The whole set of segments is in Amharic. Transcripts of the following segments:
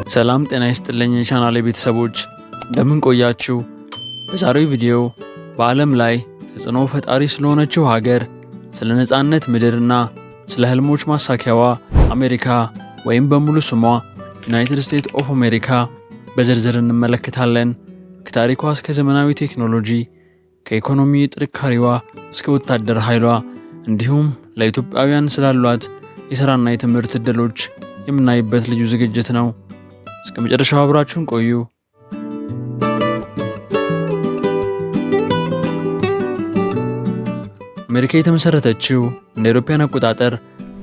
ሰላም ጤና ይስጥልኝ የቻናሌ ቤተሰቦች፣ እንደምን ቆያችሁ? በዛሬው ቪዲዮ በዓለም ላይ ተጽዕኖ ፈጣሪ ስለሆነችው ሀገር፣ ስለ ነፃነት ምድርና ስለ ህልሞች ማሳኪያዋ አሜሪካ ወይም በሙሉ ስሟ United States of America በዝርዝር እንመለከታለን። ከታሪኳ እስከ ዘመናዊ ቴክኖሎጂ፣ ከኢኮኖሚ ጥንካሬዋ እስከ ወታደር ኃይሏ እንዲሁም ለኢትዮጵያውያን ስላሏት የሥራና የትምህርት ዕድሎች የምናይበት ልዩ ዝግጅት ነው። እስከ መጨረሻው አብራችሁን ቆዩ። አሜሪካ የተመሰረተችው እንደ አውሮፓውያን አቆጣጠር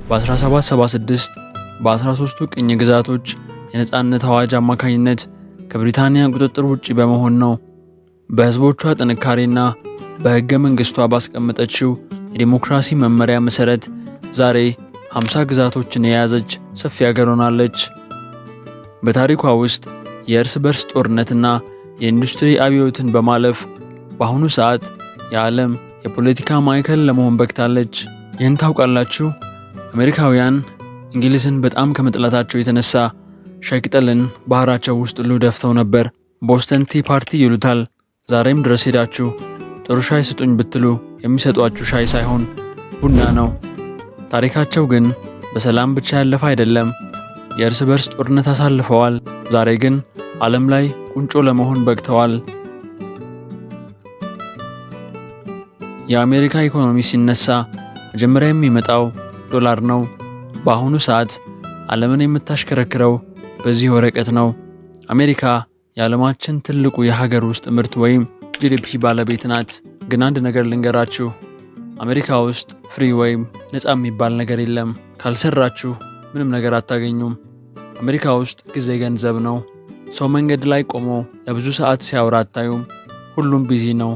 በ1776 በ13ቱ ቅኝ ግዛቶች የነፃነት አዋጅ አማካኝነት ከብሪታንያ ቁጥጥር ውጪ በመሆን ነው። በሕዝቦቿ ጥንካሬና በሕገ መንግሥቷ ባስቀመጠችው የዲሞክራሲ መመሪያ መሠረት ዛሬ 50 ግዛቶችን የያዘች ሰፊ አገር ሆናለች። በታሪኳ ውስጥ የእርስ በርስ ጦርነትና የኢንዱስትሪ አብዮትን በማለፍ በአሁኑ ሰዓት የዓለም የፖለቲካ ማዕከል ለመሆን በቅታለች። ይህን ታውቃላችሁ? አሜሪካውያን እንግሊዝን በጣም ከመጥላታቸው የተነሳ ሻይ ቅጠልን ባህራቸው ውስጥ ሁሉ ደፍተው ነበር። Boston Tea Party ይሉታል። ዛሬም ድረስ ሄዳችሁ ጥሩ ሻይ ስጡኝ ብትሉ የሚሰጧችሁ ሻይ ሳይሆን ቡና ነው። ታሪካቸው ግን በሰላም ብቻ ያለፈ አይደለም። የእርስ በርስ ጦርነት አሳልፈዋል። ዛሬ ግን ዓለም ላይ ቁንጮ ለመሆን በቅተዋል። የአሜሪካ ኢኮኖሚ ሲነሳ መጀመሪያ የሚመጣው ዶላር ነው። በአሁኑ ሰዓት ዓለምን የምታሽከረክረው በዚህ ወረቀት ነው። አሜሪካ የዓለማችን ትልቁ የሀገር ውስጥ ምርት ወይም GDP ባለቤት ናት። ግን አንድ ነገር ልንገራችሁ፣ አሜሪካ ውስጥ free ወይም ነፃ የሚባል ነገር የለም። ካልሰራችሁ ምንም ነገር አታገኙም። አሜሪካ ውስጥ ጊዜ ገንዘብ ነው። ሰው መንገድ ላይ ቆሞ ለብዙ ሰዓት ሲያወራ አታዩም። ሁሉም busy ነው።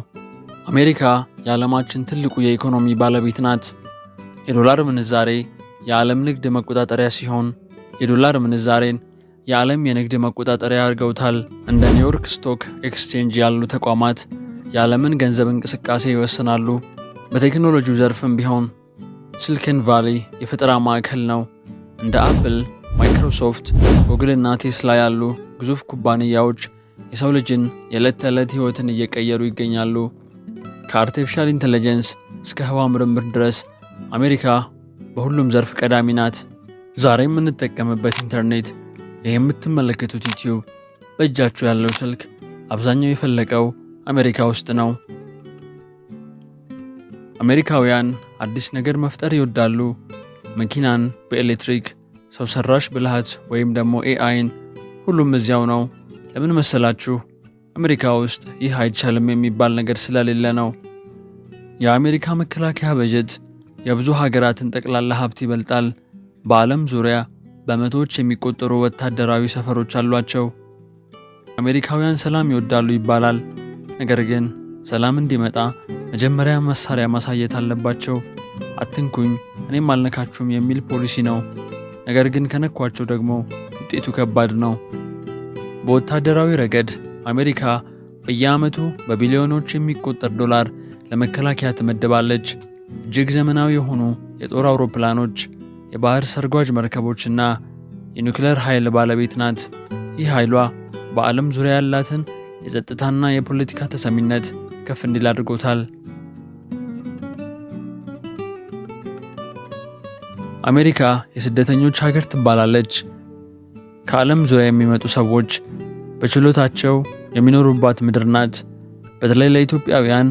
አሜሪካ የዓለማችን ትልቁ የኢኮኖሚ ባለቤት ናት። የዶላር ምንዛሬ የዓለም ንግድ መቆጣጠሪያ ሲሆን የዶላር ምንዛሬን የዓለም የንግድ መቆጣጠሪያ አድርገውታል። እንደ New York Stock Exchange ያሉ ተቋማት የዓለምን ገንዘብ እንቅስቃሴ ይወስናሉ። በቴክኖሎጂው ዘርፍም ቢሆን Silicon Valley የፈጠራ ማዕከል ነው። እንደ አፕል፣ ማይክሮሶፍት፣ ጉግል እና ቴስላ ያሉ ግዙፍ ኩባንያዎች የሰው ልጅን የዕለት ተዕለት ሕይወትን እየቀየሩ ይገኛሉ። ከ artificial intelligence እስከ ህዋ ምርምር ድረስ አሜሪካ በሁሉም ዘርፍ ቀዳሚ ናት። ዛሬ የምንጠቀምበት ኢንተርኔት፣ ይህ የምትመለከቱት ዩቲዩብ፣ በእጃችሁ ያለው ስልክ አብዛኛው የፈለቀው አሜሪካ ውስጥ ነው። አሜሪካውያን አዲስ ነገር መፍጠር ይወዳሉ። መኪናን በኤሌክትሪክ፣ ሰው ሰራሽ ብልሃት ወይም ደግሞ AI ን፣ ሁሉም እዚያው ነው። ለምን መሰላችሁ? አሜሪካ ውስጥ ይህ አይቻልም የሚባል ነገር ስለሌለ ነው። የአሜሪካ መከላከያ በጀት የብዙ ሀገራትን ጠቅላላ ሀብት ይበልጣል። በዓለም ዙሪያ በመቶዎች የሚቆጠሩ ወታደራዊ ሰፈሮች አሏቸው። አሜሪካውያን ሰላም ይወዳሉ ይባላል። ነገር ግን ሰላም እንዲመጣ መጀመሪያ መሳሪያ ማሳየት አለባቸው። አትንኩኝ እኔም አልነካችሁም የሚል ፖሊሲ ነው። ነገር ግን ከነኳቸው ደግሞ ውጤቱ ከባድ ነው። በወታደራዊ ረገድ አሜሪካ በየዓመቱ በቢሊዮኖች የሚቆጠር ዶላር ለመከላከያ ትመድባለች። እጅግ ዘመናዊ የሆኑ የጦር አውሮፕላኖች፣ የባህር ሰርጓጅ መርከቦችና የኒውክሌር ኃይል ባለቤት ናት። ይህ ኃይሏ በዓለም ዙሪያ ያላትን የጸጥታና የፖለቲካ ተሰሚነት ከፍ እንዲል አድርጎታል። አሜሪካ የስደተኞች ሀገር ትባላለች። ከዓለም ዙሪያ የሚመጡ ሰዎች በችሎታቸው የሚኖሩባት ምድር ናት። በተለይ ለኢትዮጵያውያን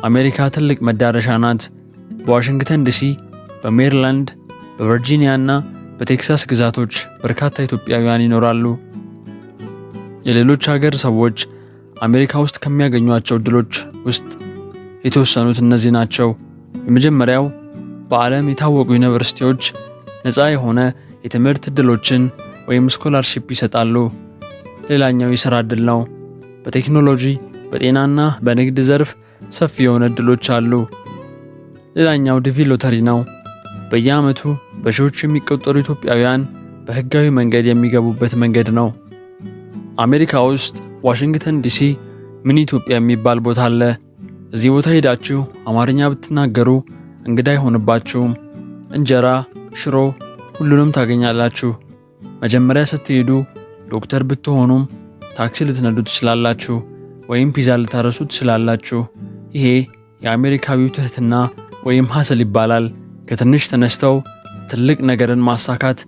አሜሪካ ትልቅ መዳረሻ ናት። በዋሽንግተን ዲሲ፣ በሜሪላንድ፣ በቨርጂኒያ እና በቴክሳስ ግዛቶች በርካታ ኢትዮጵያውያን ይኖራሉ። የሌሎች ሀገር ሰዎች አሜሪካ ውስጥ ከሚያገኟቸው እድሎች ውስጥ የተወሰኑት እነዚህ ናቸው። የመጀመሪያው በዓለም የታወቁ ዩኒቨርሲቲዎች ነፃ የሆነ የትምህርት እድሎችን ወይም scholarship ይሰጣሉ። ሌላኛው የሥራ እድል ነው። በቴክኖሎጂ፣ በጤናና በንግድ ዘርፍ ሰፊ የሆነ እድሎች አሉ። ሌላኛው DV ሎተሪ ነው። በየዓመቱ በሺዎች የሚቆጠሩ ኢትዮጵያውያን በሕጋዊ መንገድ የሚገቡበት መንገድ ነው። አሜሪካ ውስጥ ዋሽንግተን ዲሲ ሚኒ ኢትዮጵያ የሚባል ቦታ አለ። እዚህ ቦታ ሄዳችሁ አማርኛ ብትናገሩ እንግዳ አይሆንባችሁም። እንጀራ፣ ሽሮ ሁሉንም ታገኛላችሁ። መጀመሪያ ስትሄዱ ዶክተር ብትሆኑም ታክሲ ልትነዱ ትችላላችሁ፣ ወይም ፒዛ ልታደርሱ ትችላላችሁ። ይሄ የአሜሪካዊው ትህትና ወይም hustle ይባላል። ከትንሽ ተነስተው ትልቅ ነገርን ማሳካት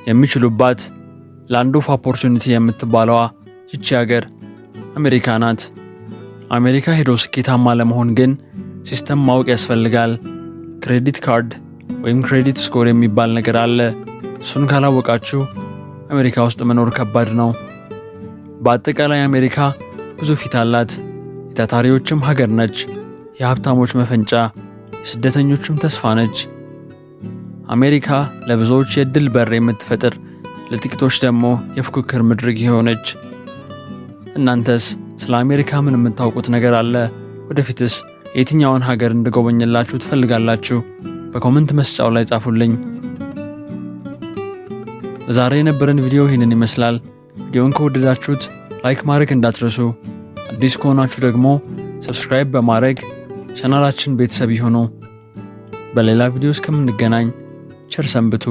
የሚችሉባት land of opportunity የምትባለዋ ይቺ ሀገር አሜሪካ ናት። አሜሪካ ሄዶ ስኬታማ ለመሆን ግን system ማወቅ ያስፈልጋል። Credit card ወይም credit score የሚባል ነገር አለ። እሱን ካላወቃችሁ አሜሪካ ውስጥ መኖር ከባድ ነው። በአጠቃላይ አሜሪካ ብዙ ፊት አላት። የታታሪዎችም ሀገር ነች። የሀብታሞች መፈንጫ፣ የስደተኞችም ተስፋ ነች። አሜሪካ ለብዙዎች የዕድል በር የምትፈጥር፣ ለጥቂቶች ደግሞ የፉክክር ምድር የሆነች። እናንተስ ስለ አሜሪካ ምን የምታውቁት ነገር አለ? ወደፊትስ የትኛውን ሀገር እንድጎበኝላችሁ ትፈልጋላችሁ? በ comment መስጫው ላይ ጻፉልኝ። ለዛሬ የነበረን ቪዲዮ ይህንን ይመስላል። ቪዲዮውን ከወደዳችሁት like ማድረግ እንዳትረሱ። አዲስ ከሆናችሁ ደግሞ subscribe በማድረግ ቻናላችን ቤተሰብ ይሁኑ። በሌላ ቪዲዮ እስከምንገናኝ ቸር ሰንብቱ።